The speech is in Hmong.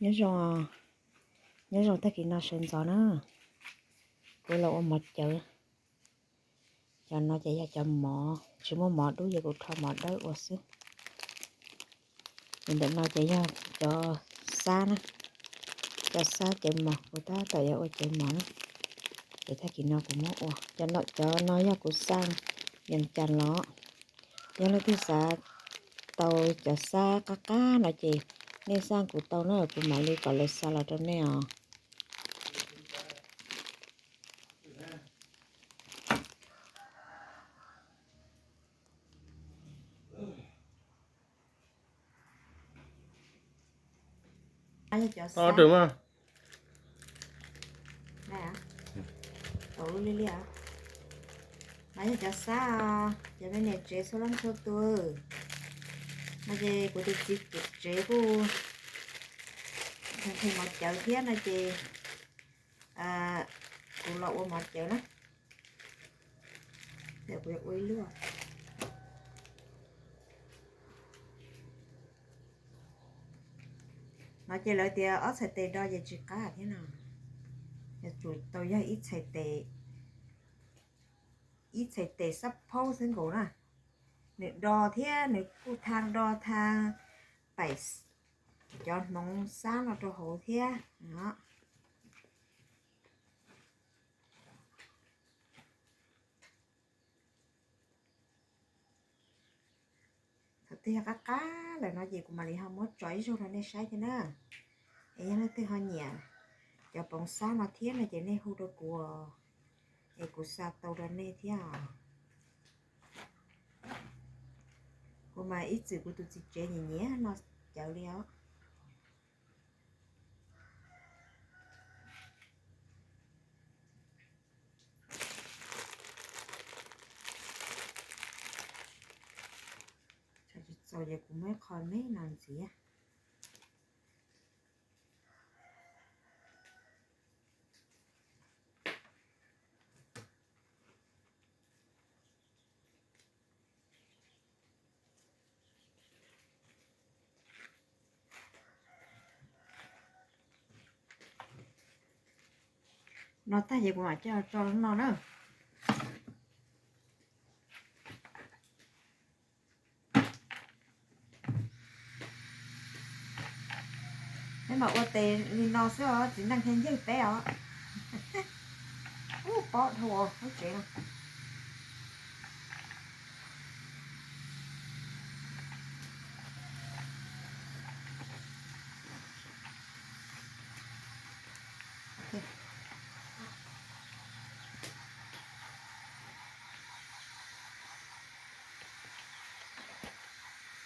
Nyob zoo, nyob zoo tag kis no sawv ntxov na, kuv los ua mov cawv. Cov no ces yog cov mov tsis muaj mov dub, ces kuv rho mov dawb ua xwb. Ces ntawm no ces yog cov xab na, cov xab cawv mov, kuv tab tom yuav ua cawv mov na. Ces tag kis no kuv muab ua cov no, cov no yog kuv xaj yam cas los. Yog leej twg xav tau cov xab qab qab no ces nej xaj kuv tau na, kuv mam li kom lawv xa los rau nej os. No yog cov xab, cov me niam tsev txhua leej txhua tus. No ces kuv tus txiv tsev kuj nqhis mov cawv thiab no ces kuv los ua mov cawv na. Kuv ua ib lub. No ces lawv tias ob txhais tes do ces tsis qab thiab no. Yuav tsum tau yog ib txhais tes, ib txhais tes xab phaub xwb nkaus na. Nws do thiab nws kuj thaj do thaj paim cov hmoov xab no rau hauv thiab. Thaum twg yog qab qab lawm no ces kuv mam li ho muab tso ib zaug rau nej saib thiab na. Es yog leej twg ho nyiam cov poov xab no thiab no ces nej hu rau kuv, es kuv xa tau rau nej thiab os. Kuv mas ib txwm kuv tus txiv tsev nyiam nyiam no cawv li os. Tsis txaus ces kuv muab ib qho me no ntxiv. No tag ces kuv mam coj tso no na. Peb mam ua tes li no xwb os, txiv neej thiaj ncaj peb os. Ub, pob dhau lub tsev no.